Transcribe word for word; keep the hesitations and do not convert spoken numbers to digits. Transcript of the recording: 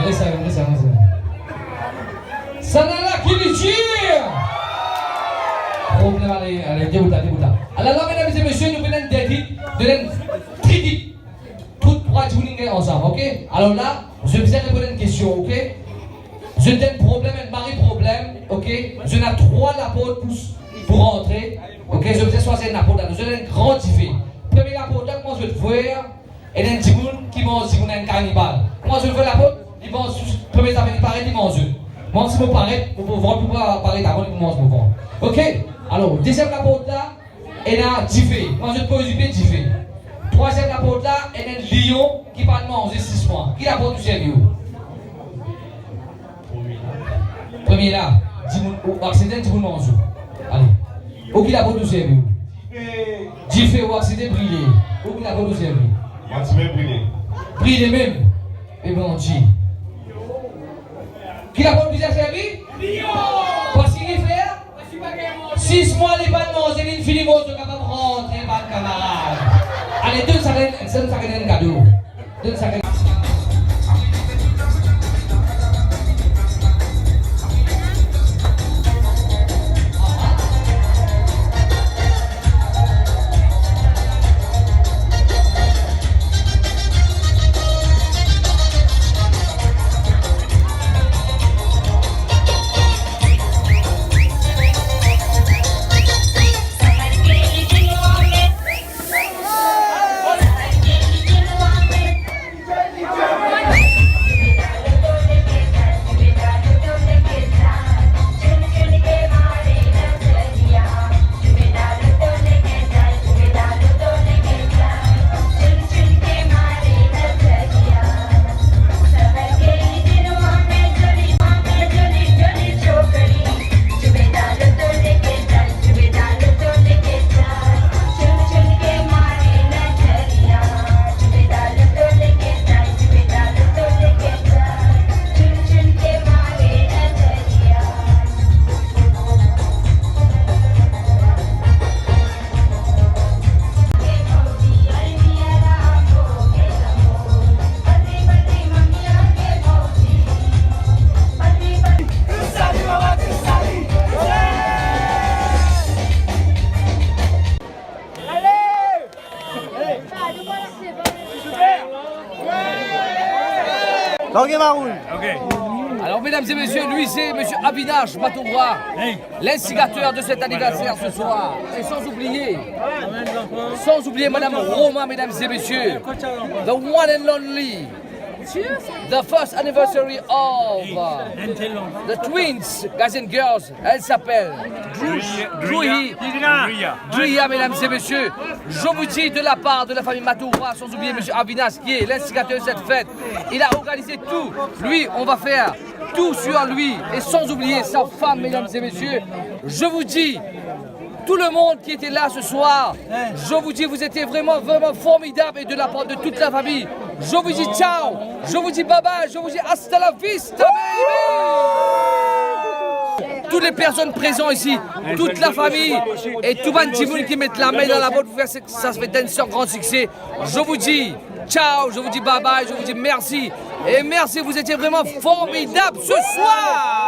Reste, reste, reste. Sa la la ki li dir. Problem, ale, ale, debout la, debout la. Alarla, medam e mesie, nou pe donn de tit, donn tri tit. Tou trwa dimoun inn gagn ansam, ok? Alor la, zot bizin reponn enn kestion, ok? Zot ena enn problem, enn mari problem, ok? Zot ena trwa laport pou, pou rantre, ok? Zot bizin swazir enn laport la. Zot ena enn gran dife. Premie laport la, kouma zot vwar, ena enn dimoun ki manz dimoun, enn kanibal. Kouma zot vwar laport, li manz tou, premie zafer ki paret, li manz zot. Mwa si mo paret, mo, mo vant pou pa paret avan li pou manz mo vant. Ok? Alor, deziem laport la, ena dife. Kouma zot koz dife, dife. Trwaziem laport la, ena enn lion ki pa'nn manze sis mwa. Ki laport ou servi ou? Premie la, dimoun, ou aksepte dimoun manz ou. Ale. Ou ki laport ou servi ou? Dife, ou aksepte brile. Ou ki laport ou servi? Mwa dife brile. Brile mem. E Bondie. Ki laport bizin servi? Parski li fer sis mwa li pa'nn manze, li fini mor, to kapav rantre, bann kamarad. Ale, donn sakenn, donn sakenn enn kado. Donn sakenn. Larg maroul. Ok. Alors, mesdames et messieurs, lui, c'est monsieur Avinash Matoura, l'instigateur de cet anniversaire ce soir. Et sans oublier, sans oublier madame Roma, mesdames et messieurs, the one and only, the first anniversary of, uh, the twins, guys and girls. Elle s'appelle Drew, Drew, Drew, Drew, mesdames et messieurs. Je vous dis de la part de la famille Matoura, sans oublier monsieur Avinash, qui est l'instigateur de cette fête. Il a organisé tout. Lui, on va faire tout sur lui. Et sans oublier sa femme, mesdames et messieurs. Je vous dis, tout le monde qui était là ce soir, je vous dis, vous étiez vraiment, vraiment formidables et de la part de toute la famille. Je vous dis ciao, je vous dis bye bye, je vous dis hasta la vista, baby. Toutes les personnes présentes ici, toute la famille et tout bann dimoun ki met lame dan labot pou fer sa, sa fet enn gran sikse. Je vous dis ciao, je vous dis bye bye, je vous dis merci. Et merci, vous étiez vraiment formidables ce soir.